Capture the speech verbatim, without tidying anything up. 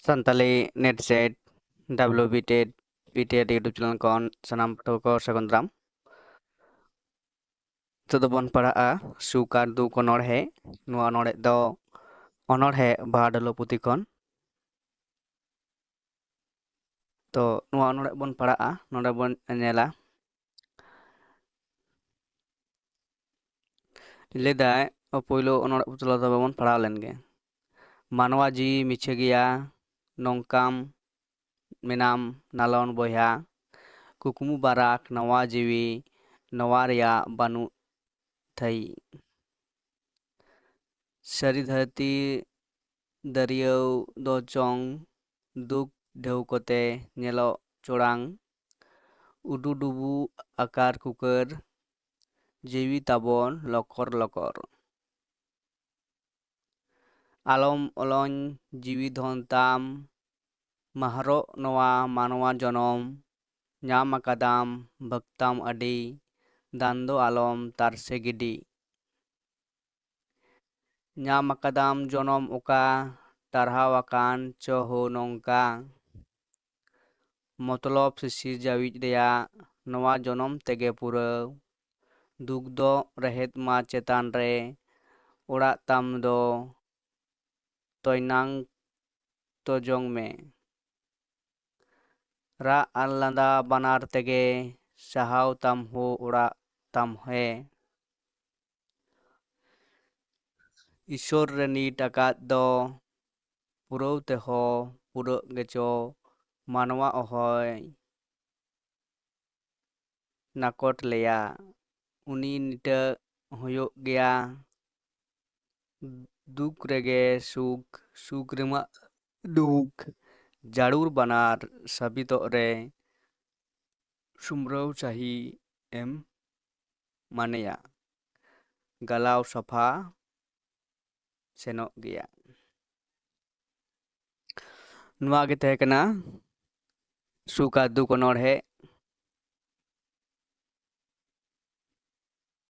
Santali NET SET, WB TET, BTET YouTube channel ᱠᱷᱚᱱ ᱥᱟᱱᱟᱢ ᱯᱟᱹᱴᱷᱩᱣᱟᱹ ᱠᱚ ᱥᱟᱹᱜᱩᱱ ᱫᱟᱨᱟᱢ᱾ ᱱᱤᱛᱚᱜ ᱫᱚᱵᱚᱱ ᱯᱟᱲᱦᱟᱜᱼᱟ ᱥᱩᱠ ᱟᱨ ᱫᱩᱠ ᱚᱱᱚᱬᱦᱮ᱾ ᱱᱚᱣᱟ ᱚᱱᱚᱬᱦᱮ ᱫᱚ ᱚᱱᱚᱬᱦᱮ ᱵᱷᱟᱨᱰᱳᱞᱳ ᱯᱩᱛᱷᱤ ᱠᱷᱚᱱ᱾ ᱛᱚ, ᱱᱚᱣᱟ ᱚᱱᱚᱬᱦᱮ ᱵᱚᱱ ᱯᱟᱲᱦᱟᱜᱼᱟ, ᱱᱚᱰᱮ ᱵᱚᱱ ᱧᱮᱞᱟ᱾ ᱞᱟᱹᱭᱫᱟᱭ, ᱯᱳᱭᱞᱳ ᱚᱱᱚᱬᱦᱮ ᱯᱩᱛᱷᱤ ᱛᱚᱵᱮ ᱵᱚᱱ ᱯᱟᱲᱦᱟᱣ ᱞᱮᱱ ᱜᱮ᱾ ᱢᱟᱱᱣᱟ ᱡᱤᱣᱤ ᱢᱤᱪᱷᱟᱹ ᱜᱮᱭᱟ, ᱱᱚᱝᱠᱟᱢ ᱢᱮᱱᱟᱢ ᱱᱟᱞᱚᱱ ᱵᱚᱭᱦᱟ᱾ ᱠᱩᱠᱢᱩ ᱵᱟᱨᱟᱠ ᱱᱟᱣᱟ ᱡᱤᱣᱤ, ᱱᱚᱣᱟ ᱨᱮᱭᱟᱜ ᱵᱟᱹᱱᱩᱜ ᱛᱷᱟᱹᱭᱤ᱾ ᱥᱟᱹᱨᱤ ᱫᱷᱟᱹᱨᱛᱤ ᱫᱟᱹᱨᱭᱟᱹᱣ ᱫᱚ ᱪᱚᱝ ᱫᱩᱠ ᱰᱷᱮᱣ ᱠᱚᱛᱮ ᱧᱮᱞᱚᱜ ᱪᱚᱲᱟᱝ᱾ ᱩᱰᱩᱰᱩᱵᱩ ᱟᱠᱟᱨ ᱠᱩᱠᱟᱹᱨ, ᱡᱤᱣᱤ ᱛᱟᱵᱚᱱ ᱞᱚᱠᱚᱨ ᱞᱚᱠᱚᱨ᱾ ᱟᱞᱚᱢ ᱚᱞᱚᱧ ᱡᱤᱣᱤ ᱫᱷᱚᱱ ᱛᱟᱢ, ᱢᱟᱦᱨᱚᱜ ᱱᱚᱣᱟ ᱢᱟᱱᱣᱟ ᱡᱚᱱᱚᱢ, ᱧᱟᱢ ᱟᱠᱟᱫᱟᱢ ᱵᱷᱟᱹᱜᱽᱛᱟᱢ ᱟᱹᱰᱤ, ᱫᱟᱱ ᱫᱚ ᱟᱞᱚᱢ ᱛᱟᱨᱥᱮ ᱜᱤᱰᱤ᱾ ᱧᱟᱢ ᱟᱠᱟᱫᱟᱢ ᱡᱚᱱᱚᱢ ᱚᱠᱟ, ᱴᱟᱨᱦᱟᱣ ᱟᱠᱟᱱ ᱪᱚ ᱦᱳ ᱱᱚᱝᱠᱟ᱾ ᱢᱚᱛᱞᱚᱵ ᱥᱤᱥᱤᱨ ᱡᱟᱹᱣᱤᱡ ᱨᱮᱭᱟᱜ ᱱᱚᱣᱟ ᱡᱚᱱᱚᱢ ᱛᱮᱜᱮ ᱯᱩᱨᱟᱹᱣ᱾ ᱫᱩᱠ ᱫᱚ ᱨᱮᱦᱮᱫ ᱢᱟ ᱪᱮᱛᱟᱱ ᱨᱮ, ᱚᱲᱟᱜ ᱛᱟᱢ ᱫᱚ ᱛᱚᱭᱱᱟᱝ ᱛᱚᱡᱚᱝ ᱢᱮ᱾ ᱨᱟᱜ ᱟᱨ ᱞᱟᱸᱫᱟ ᱵᱟᱱᱟᱨ ᱛᱮᱜᱮ, ᱥᱟᱦᱟᱣ ᱛᱟᱢ ᱦᱳ ᱚᱲᱟᱜ ᱛᱟᱢ ᱦᱮ᱾ ᱤᱥᱚᱨ ᱨᱮ ᱱᱤᱴ ᱟᱠᱟᱫ ᱫᱚ, ᱯᱩᱨᱟᱹᱣ ᱛᱮᱦᱚᱸ ᱯᱩᱨᱟᱹᱜ ᱜᱮᱪᱚ, ᱢᱟᱱᱣᱟ ᱚᱦᱚᱭ ᱱᱟᱠᱚᱴ ᱞᱮᱭᱟ᱾ ᱩᱱᱤ ᱱᱤᱴᱟᱹᱜ ᱦᱩᱭᱩᱜ ᱜᱮᱭᱟ, ᱫᱩᱠ ᱨᱮᱜᱮ ᱥᱩᱠ, ᱥᱩᱠ ᱨᱮᱢᱟ ᱫᱩᱠ᱾ ᱡᱟᱹᱨᱩᱲ ᱵᱟᱱᱟᱨ ᱥᱟᱵᱤᱛᱚᱜ ᱨᱮ, ᱥᱩᱢᱨᱟᱹᱣ ᱥᱟᱹᱦᱤ ᱮᱢ ᱢᱟᱱᱮᱭᱟ, ᱜᱟᱞᱟᱣ ᱥᱟᱯᱷᱟ ᱥᱮᱱᱚᱜ ᱜᱮᱭᱟ᱾ ᱱᱚᱣᱟ ᱜᱮ ᱛᱟᱦᱮᱸ ᱠᱟᱱᱟ ᱥᱩᱠ ᱟᱨ ᱫᱩᱠ ᱚᱱᱚᱬᱦᱮ᱾